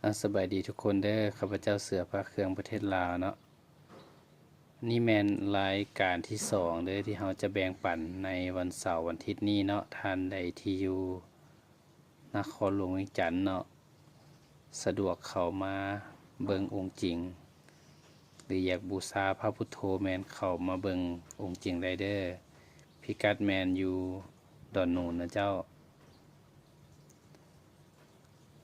ອາ ສະບາຍດີທຸກຄົນເດີ ຂ້າພະເຈົ້າເສືອພະເຄື່ອງປະເທດລາວເນາະ. ນີ້ແມ່ນລາຍການທີສອງເດີ ທີ່ເຮົາຈະແບ່ງປັນໃນວັນເສົາວັນທິດນີ້ເນາະ. ທ່ານໃດທີ່ຢູ່ນະຄອນຫຼວງວຽງຈັນເນາະ ສະດວກເຂົ້າມາເບິ່ງອົງຈິງ ຫຼື ຢາກບູຊາພະພຸດໂທ ແມ່ນເຂົ້າມາເບິ່ງອົງຈິງໄດ້ເດີ. ພິກັດແມ່ນຢູ່ດອນໂນນນະເຈົ້າ.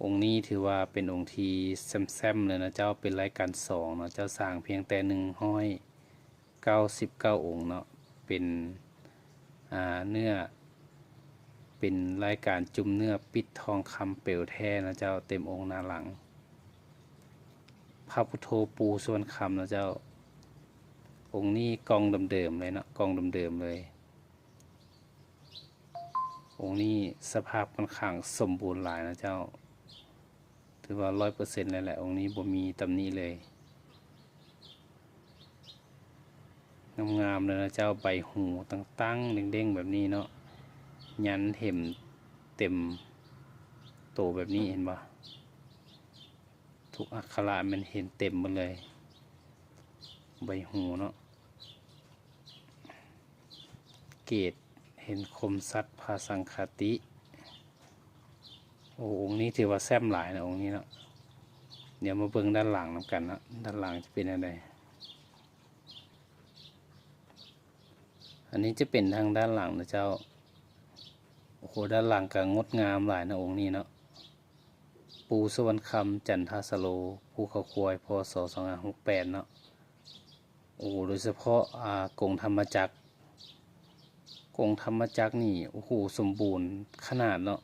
ອົງນີ້ຖືວ່າເປັນອົງທີ່ແຊ້ມໆເລີຍນະເຈົ້າ, ເປັນລາຍການສອງເນາະເຈົ້າ, ສ້າງພຽງແຕ່ໜຶ່ງຮ້ອຍເກົ້າສິບເກົ້າອົງເນາະ, ເປັນ ອ່າ ເນື້ອ ເປັນລາຍການຈຸ່ມເນື້ອປິດທອງຄຳເປວແທ້ນະເຈົ້າ, ເຕັມອົງໜ້າຫຼັງ. ພະພຸດໂທປູສຸວັນຄຳນະເຈົ້າ, ອົງນີ້ກ່ອງເດີມໆເລີຍເນາະ, ກ່ອງເດີມໆເລີຍ. ອົງນີ້ສະພາບຂ້ອນຂ້າງສົມບູນຫຼາຍນະເຈົ້າ, ຖືວ່າຮ້ອຍເປີເຊັນເລີຍແຫຼະ, ອົງນີ້ບໍ່ມີຕຳໜິເລີຍ. ງາມໆເລີຍນະເຈົ້າ, ໃບຫູຕ່າງໆເດັ່ງໆແບບນີ້ເນາະ, ຍັນເຫັມເຕັມໂຕແບບນີ້, ເຫັນບໍ່? ທຸກອັກຂະລະແມ່ນເຫັນເຕັມໝົດເລີຍ, ໃບຫູເນາະ. ເກດເຫັນຄົມສັດພະສັງຄະຕິ. ໂອ້ ອົງນີ້ຖືວ່າແຊ້ມຫຼາຍນະ ອົງນີ້ເນາະ. ດຽວມາເບິ່ງດ້ານຫຼັງນຳກັນເນາະ, ດ້ານຫຼັງຈະເປັນແນວໃດ. ອັນນີ້ຈະເປັນທາງດ້ານຫຼັງນະເຈົ້າ. ໂອ້ໂຫ ດ້ານຫຼັງກໍງົດງາມຫຼາຍນະ ອົງນີ້ເນາະ. ປູສຸວັນຄຳ ຈັນທະສະໂລ ພູເຂົາຄວາຍ ພ.ສ. ສອງຫ້າຫົກແປດເນາະ. ໂອ້ ໂດຍສະເພາະ ອ່າ ກົງທຳມະຈັກ, ກົງທຳມະຈັກນີ້ ໂອ້ໂຫ ສົມບູນຂະໜາດເນາະ,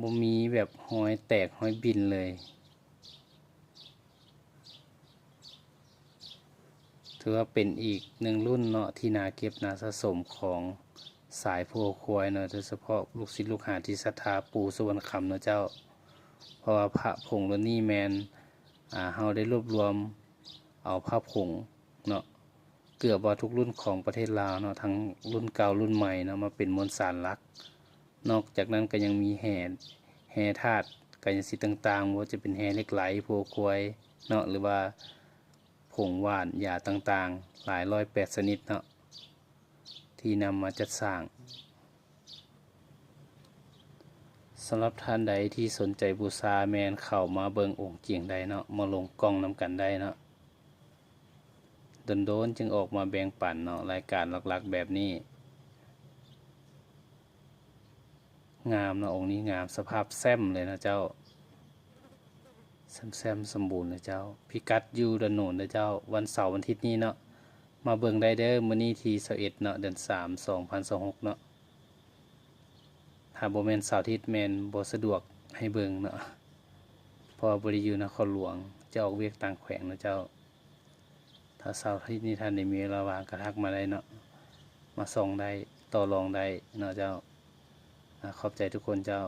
ບໍ່ມີແບບຮອຍແຕກຮອຍບິນເລີຍ. ຖືວ່າເປັນອີກໜຶ່ງລຸ້ນເນາະ ທີ່ໜ້າເກັບໜ້າສະສົມຂອງສາຍພູເຂົາຄວາຍເນາະ, ໂດຍສະເພາະລູກສິດລູກຫາທີ່ສັດທາປູສຸວັນຄຳເນາະເຈົ້າ. ເພາະວ່າພະຜົງລຸ້ນນີ້ແມ່ນ ອ່າ ເຮົາໄດ້ລວບລວມເອົາພະຜົງເນາະ ເກືອບວ່າທຸກລຸ້ນຂອງປະເທດລາວເນາະ, ທັງລຸ້ນເກົ່າລຸ້ນໃໝ່ເນາະ, ມາເປັນມວນສານຫຼັກ. ນອກຈາກນັ້ນກໍຍັງມີແຮ່ ແຮ່ທາດກາຍະສິດຕ່າງໆ, ບໍ່ວ່າຈະເປັນແຮ່ເຫຼັກໄຫຼ, ພູເຂົາຄວາຍເນາະ, ຫຼືວ່າຜົງຫວ່ານຢາຕ່າງໆ ຫຼາຍຮ້ອຍແປດຊະນິດເນາະ ທີ່ນຳມາຈັດສ້າງ. ສຳລັບທ່ານໃດທີ່ສົນໃຈບູຊາ ແມ່ນເຂົ້າມາເບິ່ງອົງຈິງໄດ້ເນາະ, ມາລົງກ່ອງນຳກັນໄດ້ເນາະ. ດົນໆຈຶ່ງອອກມາແບ່ງປັນເນາະ, ລາຍການຫຼັກໆແບບນີ້. ງາມເນາະ, ອົງນີ້ງາມ, ສະພາບແຊ້ມເລີຍນະເຈົ້າ, ແຊ້ມໆສົມບູນນະເຈົ້າ. ພິກັດຢູ່ດອນໂນນນະເຈົ້າ, ວັນເສົາວັນທິດນີ້ເນາະ, ມາເບິ່ງໄດ້ເດີ. ມື້ນີ້ທີຊາວເອັດເນາະ ເດືອນສາມ ສອງພັນຊາວຫົກເນາະ. ຖ້າບໍ່ແມ່ນເສົາທິດແມ່ນບໍ່ສະດວກໃຫ້ເບິ່ງເນາະ, ເພາະວ່າບໍ່ໄດ້ຢູ່ນະຄອນຫຼວງ, ຈະອອກວຽກຕ່າງແຂວງເນາະເຈົ້າ. ຖ້າເສົາທິດນີ້ທ່ານໄດ້ມີເວລາວ່າງກໍທັກມາໄດ້ເນາະ, ມາສ່ອງໄດ້, ຕໍ່ລອງໄດ້ເນາະເຈົ້າ. ອາ ຂອບໃຈທຸກຄົນເຈົ້າ.